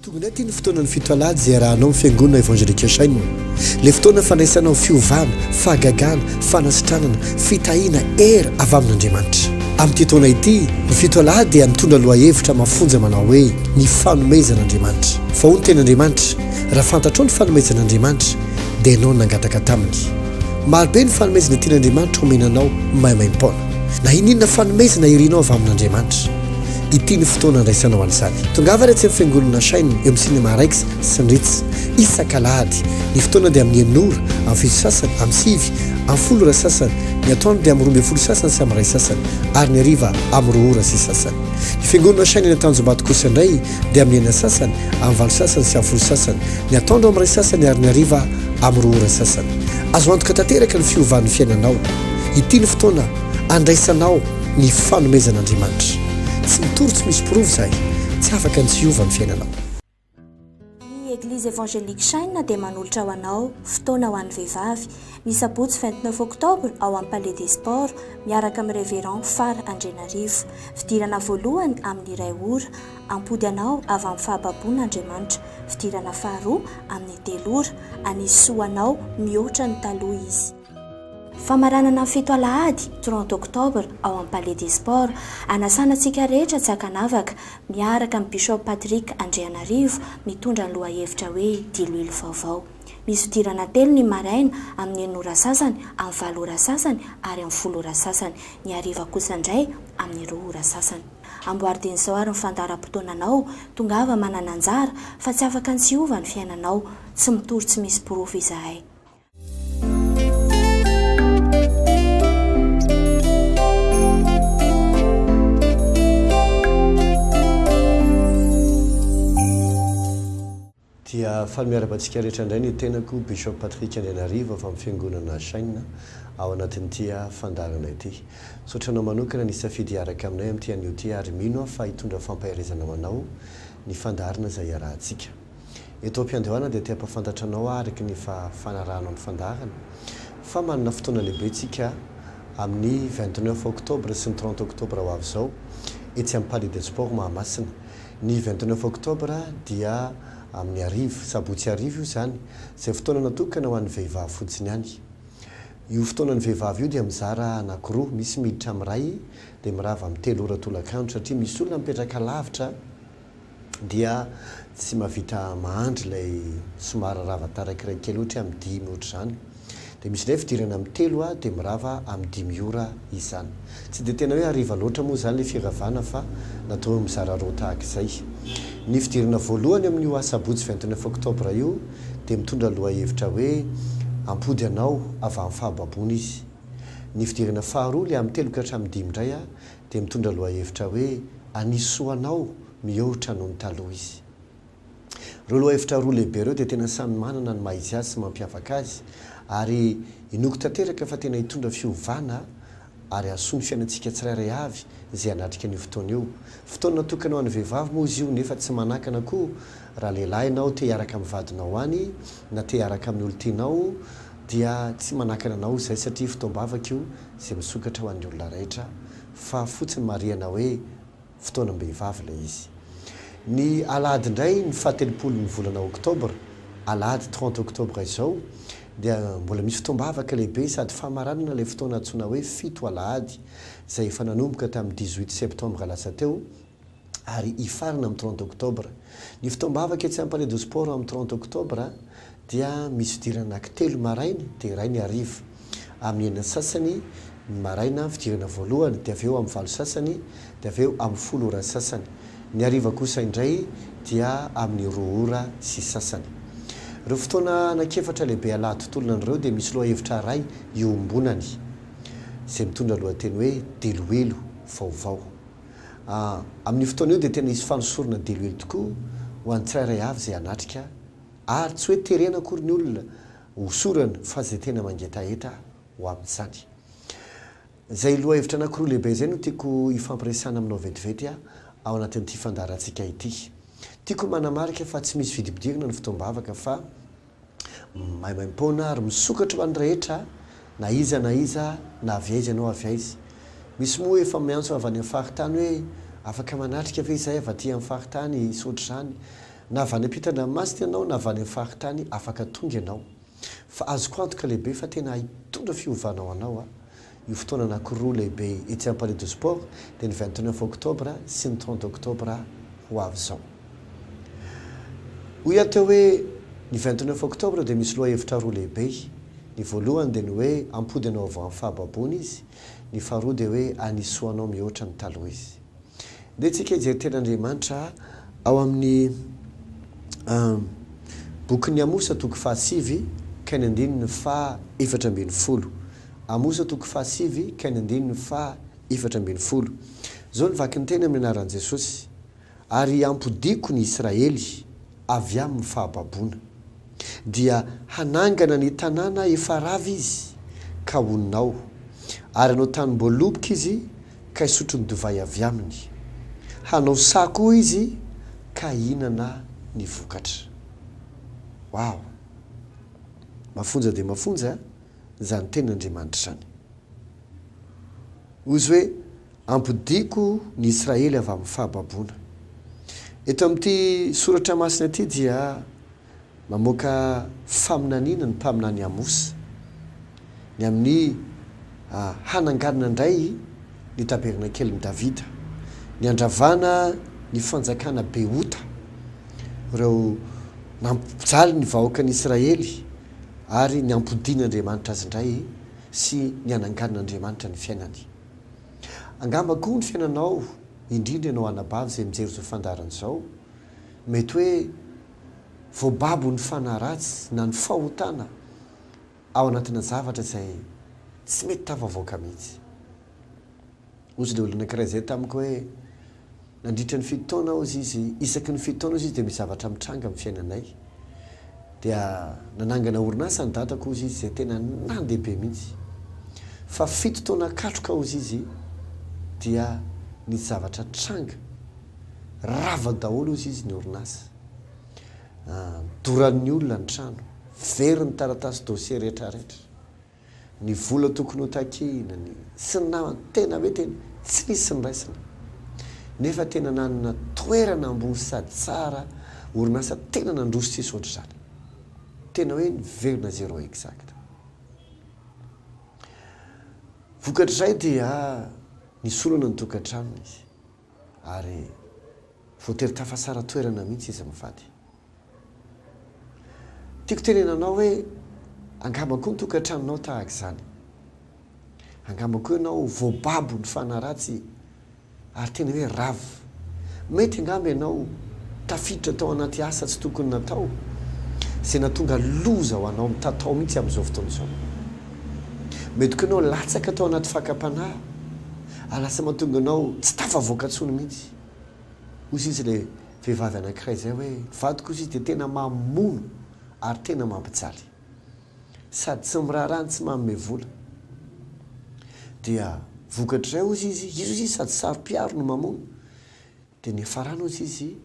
Tonga indray ity ny fotoanan'ny fitoalady izay iarahanao amin'ny Fiangonana Evangelique Shine. Ilay fotoana fandraisanao fiovana, fahagagana, fanasitranana, fitahiana, hery avy amin'Andriamanitra. Amin'ity taona ity, ny fitoalady dia mitondra lohahevitra mafonja manao hoe Ny fanomezan'Andriamanitra. Fa hoy ny tenin'Andriamanitra, Raha fantatrao ny fanomezan'Andriamanitra, dia ianao no nangataka taminy. Marobe ny fanomezana tian'Andriamanitra homena anao maimaim-poana. Na inona fanomezana irinao avy amin'Andriamanitra. Ity ny fotoana andraisanao an'izany. Tongava ary etsy amin'ny Fiangonana Shine eo amin'ny Cinema Rex sy ny Ritz. Isak'alahady. Ny fotoana dia amin'ny enina ora, amin'ny fito sasany, amin'ny sivy, amin'ny folo ora sasany, ny atoandro dia amin'ny 12 sasany sy amin'ny iray sasany, ary ny hariva amin'ny roa ora sy sasany. Ny Fiangonana Shine eny Antanjombato kosa indray dia amin'ny enina sasany, amin'ny valo sasany sy amin'ny folo sasany, ny atoandro amin'ny iray sasany ary ny hariva amin'ny roa ora sasany. Azo antoka tanteraka ny fiovan'ny fiainanao. Ity ny fotoana andraisanao ny fanomezan'Andriamanitra. Tsy mitory tsy misy porofo izahay. Tsy afaka ny tsy hiova ny fiainanao. Ny Eglise Evangelique Shine dia manolotra ho anao fotoana ho an'ny vehivavy, ny sabotsy 29 octobre ao amin'ny Palais des Sports, miaraka amin'ny Révérend Fara Andrianarivo. Fidirana voalohany amin'ny iray ora, hampody anao avy amin'ny fahababoana Andriamanitra. Fidirana faharoa amin'ny telo ora, hanisy soa ho anao mihoatra ny taloha Izy. Famaranana ny fito alahady, 30 octobre, ao amin'ny Palais des Sports. Anasana antsika rehetra tsy ankanavaka, miaraka amin'i Bishop Patrick Andrianarivo, mitondra ny lohahevitra hoe Diloilo vaovao. Misy fidirana telo ny maraina, amin'ny enina ora sasany, amin'ny valo ora sasany ary amin'ny folo ora sasany. Ny hariva kosa indray amin'ny roa ora sasany. Amboary dieny izao ary ny fandaharam-potoananao, tongava manana anjara, fa tsy afaka ny tsy hiova ny fiainanao. Tsy mitory tsy misy porofo izahay. Dia faly miarahaba antsika rehetra indray ny tenako Bishop Patrick Andrianarivo avy amin'ny Fiangonana Shine ao anatin'ity fandaharana ity. Misaotra anao manokana nisafidy hiaraka aminay amin'ity anio ity ary mino aho fa hitondra fampaherezana ho anao ny fandaharana izay iarahantsika. Eto am-piandohana dia te hampahafantatra anao aho araka ny efa fanarahanao ny fandaharana fa manana fotoana lehibe tsika amin'ny 29 octobre sy ny 30 octobre ho avy izao etsy amin'ny Palais des Sports Mahamasina. Ny 29 octobre dia amin'ny hariva, sabotsy hariva io izany, izay fotoana natokana ho an'ny vehivavy fotsiny ihany. Io fotoanan'ny vehivavy io dia mizara anankiroa, misy miditra amin'ny iray dia mirava amin'ny telo ora tolakandro satria misy olona mipetraka lavitra dia tsy mahavita mahandry ilay somary rava taraikiray kely ohatra hoe amin'ny dimy ohatr'izany. Dia misy indray fidirana amin'ny telo dia mirava amin'ny dimy ora izany. Tsy dia tena hoe hariva loatra moa izany ilay firavana fa natao mizara roa tahaka izay. Ny fidirana voalohany amin'io asabotsy 29 octobre io dia mitondra lohahevitra hoe Hampody anao avy amin'ny fahababoana izy. Ny fidirana faharoa ilay amin'ny telo ka hatramin'ny dimy indray dia mitondra lohahevitra hoe Hanisy soa anao mihoatra noho ny taloha izy. Ireo lohahevitra roa lehibe ireo dia tena samy manana ny maha izy azy sy mampiavaka azy ary inoako tanteraka fa tena hitondra fiovana ary hahasoa ny fiainantsika tsirairay avy izay hanatrika an'io fotoana io. Fotoana natokana ho an'ny vehivavy moa izy io nefa tsy manakana koa raha lehilahy ianao te hiaraka amin'ny vadinao any na te hiaraka amin'ny olon-tianao dia tsy manakana anao izay satria fotoam-bavaka io izay misokatra ho an'ny olona rehetra fa fotsiny marihana hoe fotoanam-behivavy ilay izy. Ny alahady indray ny fahatelopolo ny volana oktobra, alahady 30 octobre izao, dia mbola misy fotoam-bavaka lehibe sady famaranana ilay fotoana antsoina hoe fito alahady izay efa nanomboka tamin'ny 18 septembre lasa teo ary hifarana amin'ny 30 octobre. Ny fotoam-bavaka etsy amin'ny Palais de Sport amin'ny 30 octobre dia misy fidirana anaky telo maraina dia iray ny hariva. Amin'ny enina sasany ny maraina fidirana voalohany dia avy eo amin'ny valo sasany dia avy eo amin'ny folo ora sasany. Ny hariva kosa indray dia amin'ny roa ora sy sasany. Ireo fotoana anankiefatra lehibe alaha-tontolona ireo dia misy lohahevitra iray iombonany izay mitondra lohateny hoe Diloilo vaovao. Amin'io fotoana io dia tena hisy fanosorana diloilo tokoa ho an'ny tsirairay avy izay hanatrika ary tsy hoe terena akory ny olona hosorana fa izay tena mangetaheta ho amin'izany. Izay lohahevitra anankiroa lehibe izay no tiako hifampiresahana aminao vetivety ao anatin'ity fandaharantsika ity. Tiako ny manamarika fa tsy misy vidim-pidirana ny fotoam-bavaka fa maimaim-poana ary misokatra ho an'ny rehetra na iza na iza na avy aiza ianao avy aiza. Misy moa efa miantso avy any amin'ny faritany hoe afaka manatrika ve izahay avy aty amin'ny faritany sy ohatr'izany. Na avy any ampitan-dranomasina ianao na avy any amin'ny faritany afaka tonga ianao. Fa azoko antoka lehibe fa tena hitondra fiovana ho anao io fotoana anankiroa lehibe etsy amin'ny Palais de Sport dia ny 29 octobre sy ny 30 octobre ho avy izao. Hoy aho teo hoe ny 29 octobre dia misy lohahevitra roa lehibe. Ny voalohany dia ny hoe hampody anao avy amin'ny fahababoana izy, ny faharoa dia hoe hanisoa anao mihoatra ny taloha izy. Ndeha tsika hijery tenin'Andriamanitra ao amin'ny bokin'ny Amosa toko fahasivy ka ny andininy faha 14. Amosa toko fahasivy ka ny andininy faha 14. Izao ny vakin-teny amin'ny anaran'i Jesosy, Ary hampodiako ny Israely avy amin'ny fahababoana. Dia hanangana ny tanàna efa rava izy, ka honina ao. Ary hanao tanim-boaloboka izy, ka hisotro ny divay avy aminy. Hanao saha koa izy, ka hihinana ny vokatra. Wow! Mafonja dia mafonja izany tenin'Andriamanitra izany. Hoy izy hoe, Ampodiako ny Israely avy amin'ny fahababoana. Eto amin'ity soratra masina ity dia mamoaka faminaniana ny mpaminany Amosa, ny amin'ny hananganana indray ny tabernakelin'i Davida, ny handravana ny fanjakana be ota, ireo nampijaly ny vahoakan'i Israely ary ny hampodian'Andriamanitra azy indray sy ny hananganan'Andriamanitra ny fiainany. Angamba koa ny fiainanao, indrindra ianao anabavy izay mijery izao fandaharana izao, mety hoe voababo ny fanahy ratsy na ny fahotana ao anatina zavatra izay tsy mety tafavoaka mihitsy. Hozy ilay olona anankiray izay tamiko hoe, Nandritra ny fito taona hozy izy, isaky ny fito taona hozy izy dia misy zavatra mitranga amin'ny fiainanay. Dia nanangana orinasa ny dadako hozy izy izay tena nandeha be mihitsy. Fa fito taona katroka hozy izy dia nisy zavatra tranga, rava daholo hozy izy ny orinasa. Doran'ny olona ny trano, very ny taratasy dossier rehetrarehetra. ny vola tokony ho takiana, ny sy ny namany, tena hoe tena tsy nisy niraisina. Nefa tena nanana toerana ambony sady tsara, orinasa tena nandroso tsisy ohatr'izany. Tena hoe niverina zéro exact. Vokatr'izay dia nisolana ny tokantranony izy ary voatery tafasara toerana mihitsy izy mivady. Tiako tenenana anao hoe angamba koa ny tokantranonao tahaka izany. Angamba koa ianao voababo ny fanahy ratsy ary tena hoe rava. Mety angamba ianao tafiditra tao anaty asa tsy tokony natao, izay nahatonga loza ho anao mitatao mihitsy amin'izao fotoana izao. Mety koa ianao latsaka tao anaty fakam-panahy ary lasa mahatonga anao tsy tafavoaka intsony mihitsy. Hoy izy ilay vehivavy anankiray izay hoe, ny vadiko hozy izy dia tena mamono ary tena mampijaly. Sady tsy miraharaha no tsy manome vola. Dia vokatr'izay hozy izy, izy hozy izy sady saro-piaro no mamono. Dia niafarany hozy izy,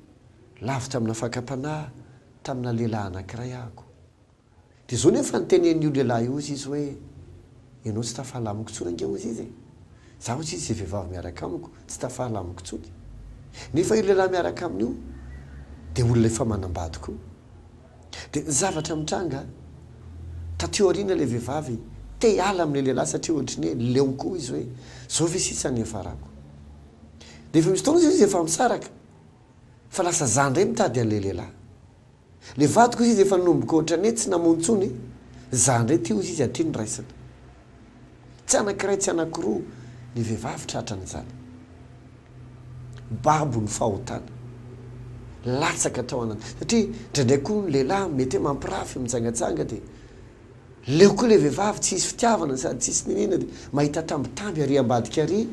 lavo tamina fakam-panahy tamina lehilahy anankiray ahako. Dia izao nefa ny tenenin'io lehilahy io hozy izy hoe, ianao tsy tafahala amiko intsony ange hozy izy e! Za hozy izy izay vehivavy miaraka amiko tsy tafahala amiko intsony. Nefa io lehilahy miaraka aminy io dia olona efa manambady koa. Dia ny zavatra mitranga, taty aoriana ilay vehivavy te hiala amin'ilay lehilahy satria ohatry ny hoe leo koa izy hoe izao ve sisa ny hiafarako. Dia efa misy fotoana hozy izy efa misaraka fa lasa za indray mitady an'ilay lehilahy. Le vadiko ozy izy efa nanomboka ohatrany hoe tsy namono tsony, za ndray ty ozy izy aty no raisina. Tsy anakiray tsy anakiroa ny vehivavy tratran'izany. Babo ny fahotana. Latsaka tao anaty, satria indraindray koa ny lehilahy mety hoe mampirafy, mijangajanga dia leo koa le vehivavy, tsisy fitiavana sady tsisy niniana dia mahita tambitamby ary ambadika ary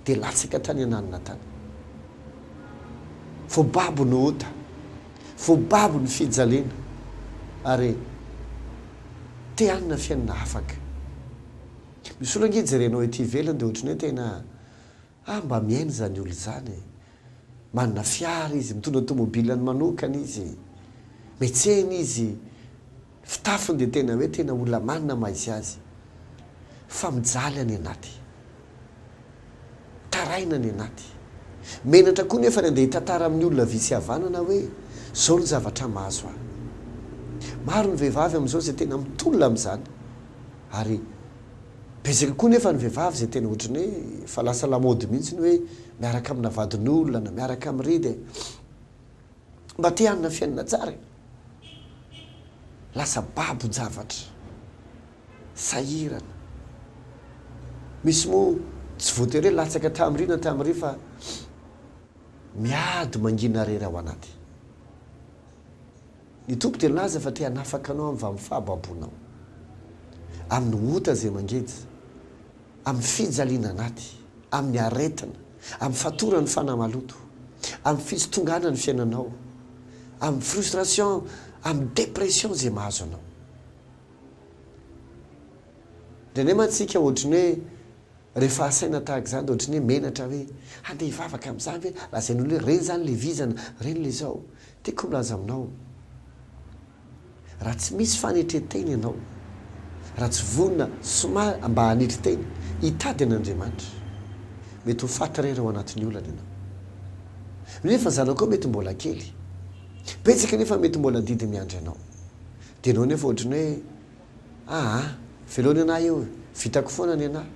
dia latsaka tany ananona tany. Voababo ny ota, voababo ny fijaliana, ary te hanana fiainana afaka. Misy olona ange jerenao ety ivelany dia ohatran'ny hoe tena ah mba miaina izany olona izany e. Manana fiara izy, mitondra ny tomobilany manokana izy, miantsena izy, ny fitafiny dia tena hoe tena olona manana maha izy azy. Fa mijaly any anaty. Taraina any anaty. Menatra koa nefa ny andeha hitantara amin'ny olona vitsy havanana hoe, Izao no zavatra mahazo ahy. Maro ny vehivavy amin'izao izay tena mitolona amin'izany. Ary betsaka koa nefa ny vehivavy izay tena ohatran'ny hoe efa lasa lamaody mihitsy ny hoe miaraka amina vadin'olona na miaraka amin'iry dia mba te hanana fiainana tsara e. Lasa babon-javatra. Sahirana. Misy moa tsy voatery hoe latsaka tamin'iry na tamin'iry fa miady mangina irery ao anaty. Ny Tompo dia nilaza fa te hanafaka anao amin'ny fahababonao, amin'ny ota izay mangeja, amin'ny fijaliana anaty, amin'ny aretina, amin'ny fatoran'ny fanahy maloto, amin'ny fitsonganan'ny fiainanao, amin'ny frustration, amin'ny dépression izay mahazo anao. Indraindray mantsy isika ohatry ny hoe rehefa asaina tahaka izany dia ohatry ny hoe menatra hoe handeha hivavaka amin'izany ve? Lazain'olona hoe ireny izany ilay vizana, ireny ilay izao. Tiako milaza aminao, raha tsy misy fanetren-tena ianao, raha tsy vonona somary mba hanetry tena, hitady an'Andriamanitra, mety ho faty irery ao anatin'ny olana ianao. Nefa ny zanakao mety mbola kely. Betsaka nefa mety mbola adidy miandry anao. Dia ianao nefa ohatry ny hoe aa, velao ny anah eo e, vitako foana ny anah.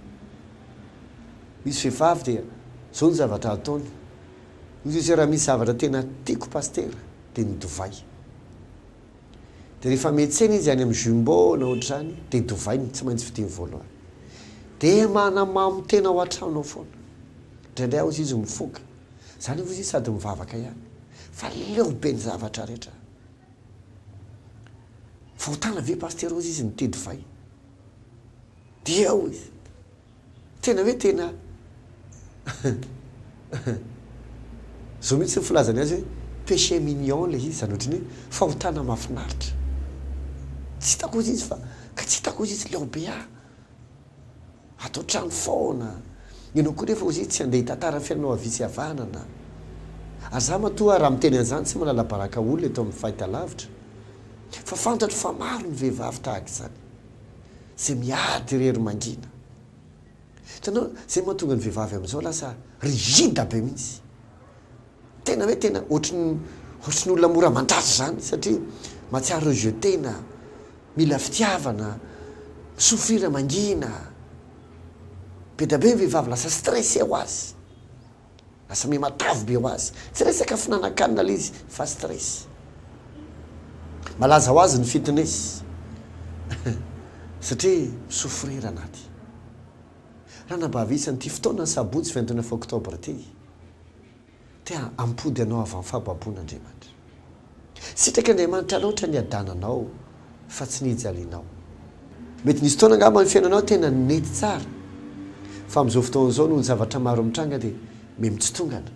Misy vehivavy dia zao ny zavatra ataony, hoy izy hoe raha misy zavatra tena tiako pasitera dia ny divay. Dia rehefa miantsena izy any amin'ny Jumbo na ohatr'izany dia divay no tsy maintsy vidiany voalohany. Dia manamamo tena ao an-trano ao foana. Indraindray hozy izy mifoka. Izany hozy izy sady mivavaka ihany. Fa leo be ny zavatra rehetra. Fahotana ve Pasitera hozy izy nitedy vay? Dia ao izy. Tena hoe tena Zao mihitsy ny filazany azy hoe péché mignon ilay izy, izany ohatran'ny hoe fahotana mahafinaritra. Tsy hitako hozy izy fa ka tsy hitako hozy izy leo be ahy. Ato an-trano foana. Ianao koa nefa hozy tsy handeha hitantara ny fiainanao havia sy havanana. Ary za matoa raha miteny an'izany tsy manala baraka olona eto amin'ny fahitalavitra. Fa fantatro fa maro ny vehivavy tahaka izany. Izay miady irery mangina. Hitanao, izay mahatonga ny vehivavy amin'izao lasa rigide be mihitsy. Tena hoe tena ohatry ny ohatry ny olona mora mandratra izany satria mahatsiaro rejeter-na, mila fitiavana, mi-souffrir mangina. Be dia be ny vehivavy lasa stressé ho azy, lasa miha-matavy be ho azy. Tsy resaka fihinanan-kanina ilay izy fa stress. Malaza ho azy ny fitness satria mi-souffrir anaty. Ranabavy isany ity fotoana sabotsy 29 octobre ity. Te hampody anao avy amin'ny fahababoana Andriamanitra. Sitrak'Andriamanitra loatra ny hadananao fa tsy ny hijalianao. Mety nisy fotoana angamba ny fiainanao tena nety tsara, fa amin'izao fotoana izao noho ny zavatra maro mitranga dia miha-mitsitongana.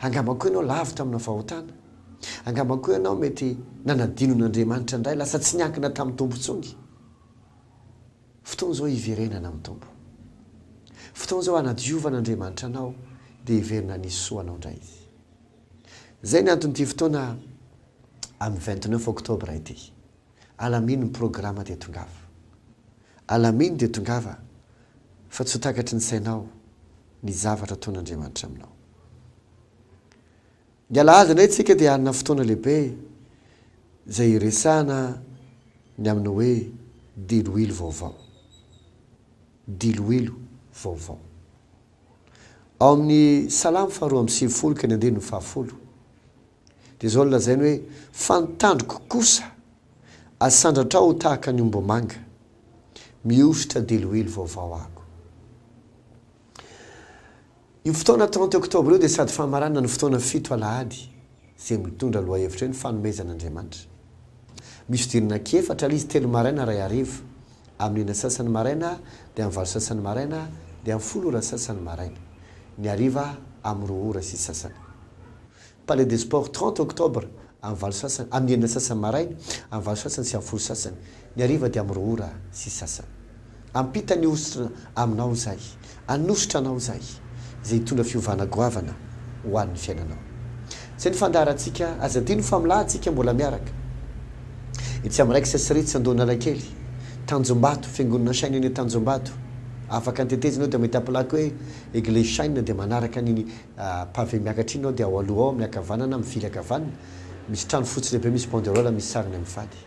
Angamba koa ianao lavo tamina fahotana. Angamba koa ianao mety nanadino an'Andriamanitra indray, lasa tsy niankina tamin'ny Tompo intsony. Fotoana izao hiverenana amin'ny Tompo. Fotoana izao hanadiovan'Andriamanitra anao dia hiverina hanisy soa anao indray Izy. Izay ny anton'ity fotoana amin'ny 29 octobre ity. Alamino ny programa dia tongava. Alamino dia tongava fa tsy ho takatry ny sainao ny zavatra ataon'Andriamanitra aminao. Ny alahady indray tsika dia hanana fotoana lehibe izay hiresahana ny amin'ny hoe diloilo vaovao. Diloilo vaovao. Ao amin'ny Salamo faharoa 92 ka ny andininy fahafolo dia izao no lazainy hoe, Fa ny tandroko kosa asandratrao ho tahaka ny ombimanga, mihosotra diloilo vaovao aho. Io fotoana 30 oktobra io dia sady famaranana ny fotoana fito alahady izay mitondra lohahevitra hoe ny fanomezan'Andriamanitra. Misy fidirana ankiefatra ilay izy, telo maraina iray hariva, amin'ny enina sasany maraina dia amin'ny valo sasany maraina dia amin'ny folo ora sasany maraina. Ny hariva amin'ny roa ora sy sasany. Palais des Sports, 30 octobre, amin'ny valo sasany, amin'ny enina sasany maraina, amin'ny valo sasany sy amin'ny folo sasany. Ny hariva dia amin'ny roa ora sy sasany. Hampita ny hosotra aminao izahay, hanosotra anao izahay, izay hitondra fiovana goavana ho an'ny fiainanao. Izay ny fandaharantsika, aza adino fa milaha tsika mbola miaraka. Etsy amin'ny Rex sy Ritz Andohanalakely, Tanjombato, Fiangonana Shine eny Tanjombato. Afaka ny tetezana eo dia mahita plaque hoe Eglise Shine dia manaraka an'iny Pavé miakatra iny ao dia ao aloha ao amin'ny ankavanana mivily ankavanana Misy trano fotsy lehibe misy banderole misy sariny mivady.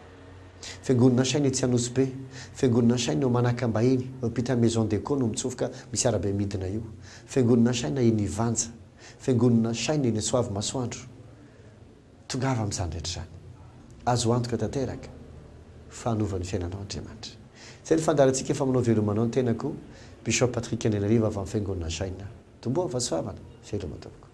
Fiangonana Shine etsy Anosibe. Fiangonana Shine eo Manakambahiny, eo ampitan'ny Maison Déco no mitsofoka misy arabe midina io. Fiangonana Shine eny Ivanja. Fiangonana Shine eny Soavimasoandro. Tongava amin'izany rehetra izany. Azo antoka tanteraka fa hanova ny fiainanao Andriamanitra. Izay ny fandaharantsika fa manao veloma anao ny tenako, Bishop Patrick Andrianarivo avy amin'ny Fiangonana Shine. Tomboa fahasoavana, veloma tompoko.